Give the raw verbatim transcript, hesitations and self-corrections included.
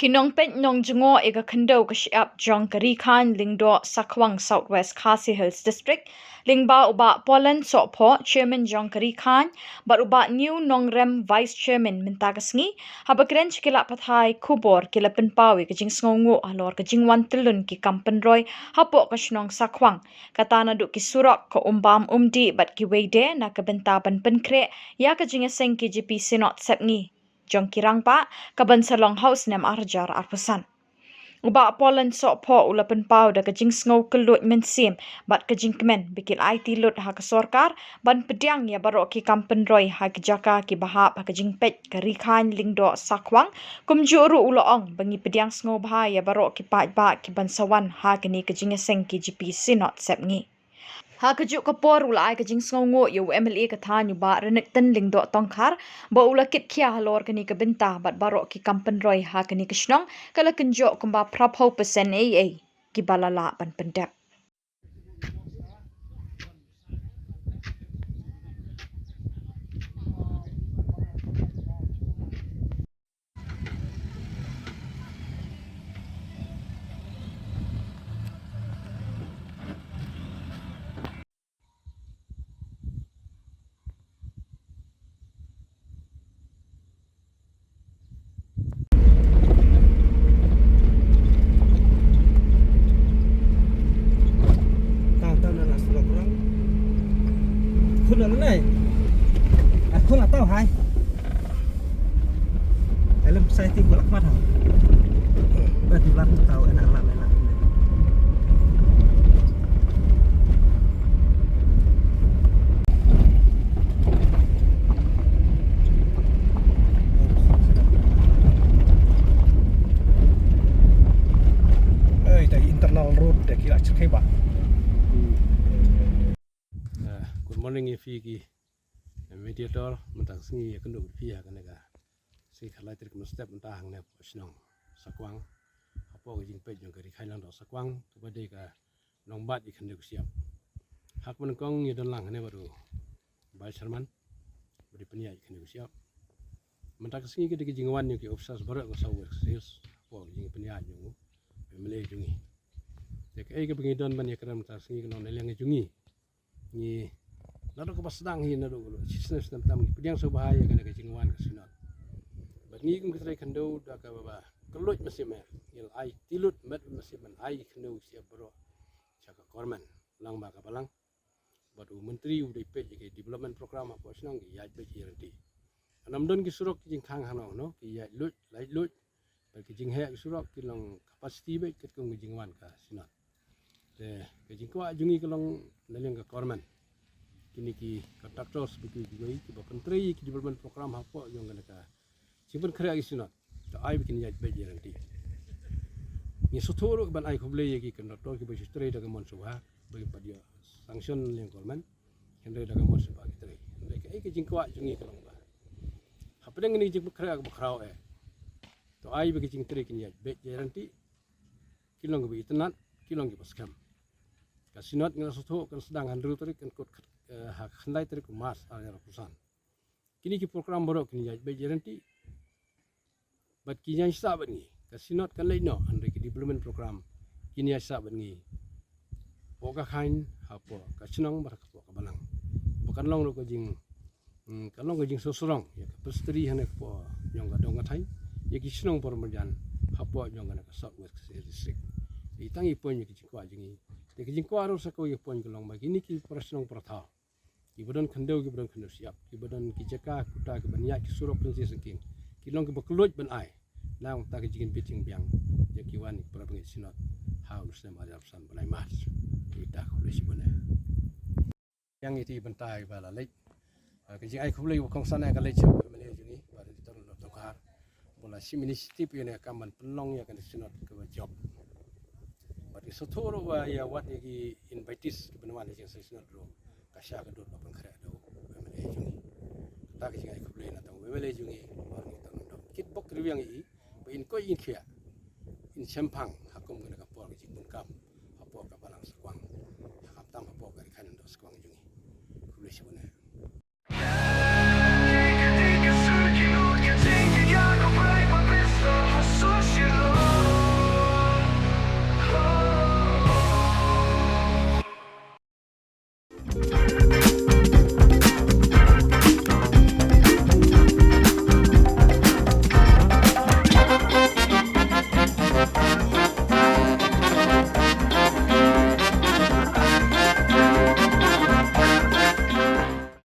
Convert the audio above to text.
Ki nongpeit nongjngoh ïa ka khyndew ka shyiap jong ka Ri Khain Lyngdoh Sakhwang, South West Khasi Hills District, lyngba u Bah Polen Sohphoh, Chairman jong ka Ri Khain, bad u Bah New Nongrem, Vice Chairman, mynta ka sngi, haba kren sha ki lad pathai khubor, ki la pynpaw ïa ka jingsngewnguh halor ka jingwan tyllun ki kam pynroi hapoh ka shnong Sakhwang, kata naduh ki surok, ka umbam umdih bad kiwei de, na ka bynta ban pynkhreh ïa ka jingïaseng K J P Synod Sepngi jong ki rangbah, kaban sa long ha u snem ar hajar arphew san. U Bah Polen Sohphoh u la pynpaw da ka jingsngew kylluid mynsiem bad ka jingkmen ba ki la aiti lut ha ka sorkar ban pdiang ïa baroh ki kam pynroi ha ki jaka kiba hap ha ka jingpeit ka Ri Khain Lyngdoh Sakhwang. Kumjuh ruh u la ong ba ngi pdiang sngewbha ïa baroh ki paidbah kiban sa wan ha kane ka jingïaseng K J P Synod Sepngi. Ha kajuh ka por u la ai ka jingsngewnguh ïa u M L A ka thaiñ u Bah Renikton Lyngdoh Tongkhar, ba u la kitkhia halor kane ka bynta bad baroh ki kam pynroi ha kane ka shnong ka la kynjoh kumba phraphew percent ei ei kiba la lah ban pyndep. Tang tang na surok rang. Khun na nai. Khun na tau hai. Elem sai ti bulak mat ha. Ba ti bulak tau enak lam enak. Eh, ita internal road de kila cekai ba. Eh, good morning ïa phi ki mediator, mynta ka sngi ïa kynduh phi ha kane ka sngi khatlai tarik mynstep mynta hangne shnong Sakwang. Hapoh ka jingpeit jong ka Ri Khain Lyngdoh Sakwang, kaba dei ka nongbad ïa ka khyndew ka shyiap. Ha kaba nyngkong ngi don lang hangne bad u Vice Chairman ba dei pynïaid ïa ka khyndew ka shyiap. Mynta ka sngi ka dei ka jingwan ïa ki officers baroh ka South West Khasi Hills hapoh ka jingpynïaid jong u M L A jong ngi. Te kaei kaba ngi don ban ïakren mynta ka sngi ka long na liang jong ngi. Ngi naduh kaba sdang hi naduh ka shisnem snem tam ngi pdiang sngewbha ïa kane ka jingwan ka Synod. Bad ngi kum ki trai khyndew da kaba kylluid mynsiem ngi la aiti lut met mynsiem ban ai khyndew shyiap baroh sha ka government lang ba ka balang. Bad u Myntri u dei peit ïa ki development program hapoh shnong ki ïaid beit ïa lynti. Ynda ym don ki surok ki jingkhang hano hano ki ïaid luid, lait luid. Bad ki jingheh ki surok ki long capacity beit katkum ki jingwan ka Synod. Te ka jingkwah jong ngi ka long na liang ka government. Kine ki contractors bad kiwei kiwei kiba pyntrei ïa ki development program hapoh jong kane ka jingpynkhreh ki Synod. To ai ba kin ïaid beit ïa lynti. Ngi sngewthuh ruh ban ai khublei ïa ki contractor kiba shu trei da ka mon sngewbha, ba ki pat ïoh sanction na liang government. Hynrei da ka mon sngewbha ki trei. Hynrei kaei ka jingkwah jong ngi ka long ba hapdeng kane ka jingpynkhreh kaba khraw eh, to ai ba ki jingtrei kin ïaid beit ïa lynti. Ki long kiba itynnad, ki long kiba skhem. Ka Synod ngi la sngewthuh kan sdang ha hynriew tarik, kan kut khat, eh, ha khatlai tarik u March ar hajar arphew san. Kine ki program baroh kin ïaid beit ïa lynti. Bad kin ïaid sah bad ngi. Ka Synod kan leit noh, hynrei ki development program kin ïaid sah bad ngi. Hapoh ka Khain, hapoh ka shnong bad hapoh ka balang. Ba kan long ruh ka jing, mm, kan long ka jingsngewsarong ïa ka Presbytery hangne hapoh jong ka dong ka thaiñ, ïa ki shnong bor marjan hapoh jong kane ka South West Khasi Hills District. Te tang i point ïa ki jingkwah jong ngi. Te ki jingkwah ruh sa kawei ka point ka long ba kine ki para shnong para thaw, kiba don khyndew, kiba don khyndew shyiap, kiba don ki jaka kuta kiban ïaid ki surok pynshisha syngkien, ki long kiba kylluid ban ai na kata ka jingpynbit jingbiang ïa ki wan ki para bangeit Synod ha u snem ar hajar arphew san bnai March. Ita khublei shibun eh. Ïa iti bynta iba la leit. Ah, ka jingai khublei ba kongsan eh ka leit sha u M L A jong ngi, Bah Renikton Lyngdoh Tongkhar, ba la shim initiative ïa kane ka kam ban pynlong ïa kane ka Synod kaba jop. Bad ngi sngewthuh ruh ba ïa wat ïa ki invitees kiban wan ha ka jingseng Synod ruh ka shah ka dur ba pynkhreh da u M L A jong ngi. Kata ka jingai khublei na tang u M L A jong ngi, Bah Renikton Lyngdoh. Kitbok riewïang ïa i ba in koit in khiah, in shemphang ha kum kane ka por ka jingpynkam hapoh ka balang Sakwang, ha khamtam hapoh ka Ri Khain Lyngdoh Sakwang jong ngi. Khublei shibun eh.